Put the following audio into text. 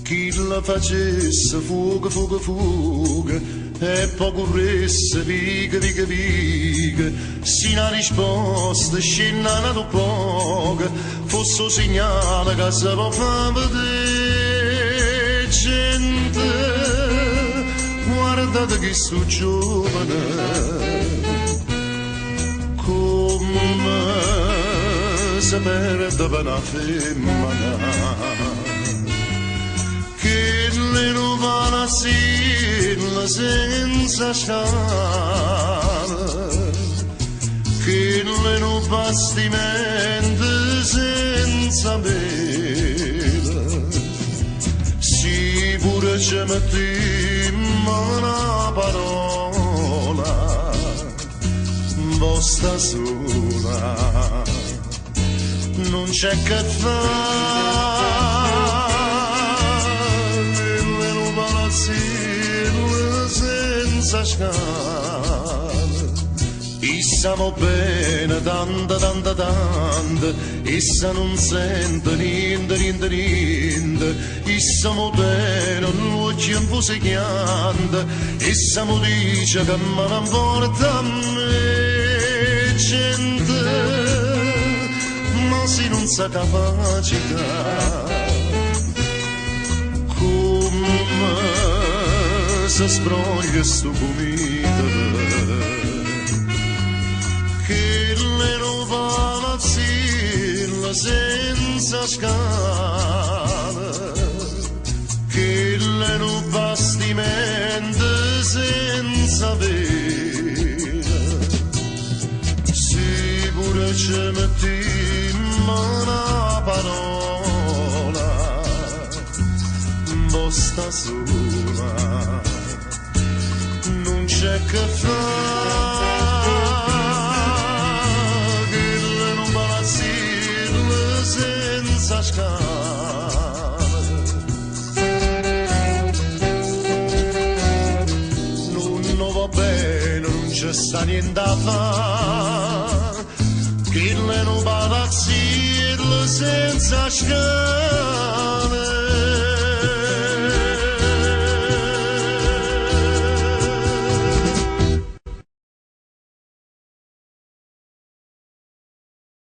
Chi la facesse fuga, fuga, fuga, e poi corresse viga, viga, viga, se una risposta scenda nato poco, fosse un segnale che si può far vedere. Gente, guardate che sto giovane, come si perde per una femmina. Che le non va la sera senza scala, che le non bastimento senza vela, si pure ci mettiamo una parola, vostra sola, non c'è che fare. Senza scala. Issa va bene tanta tanta tanta, issa non sente niente niente niente, issa mo tiene l'occhio un po' segnante, issa mo dice che me ne importa a me, gente, ma se non sa capacità, come si sbroglia sto gomito, che le non va la zilla senza scala, che le non bastimento senza vela, se pure ci mettiamo una parola, vostra sola, non c'è che fare, che le non palazzine senza scala. Non va bene, non c'è sta niente da fare, che le non palazzine senza scala.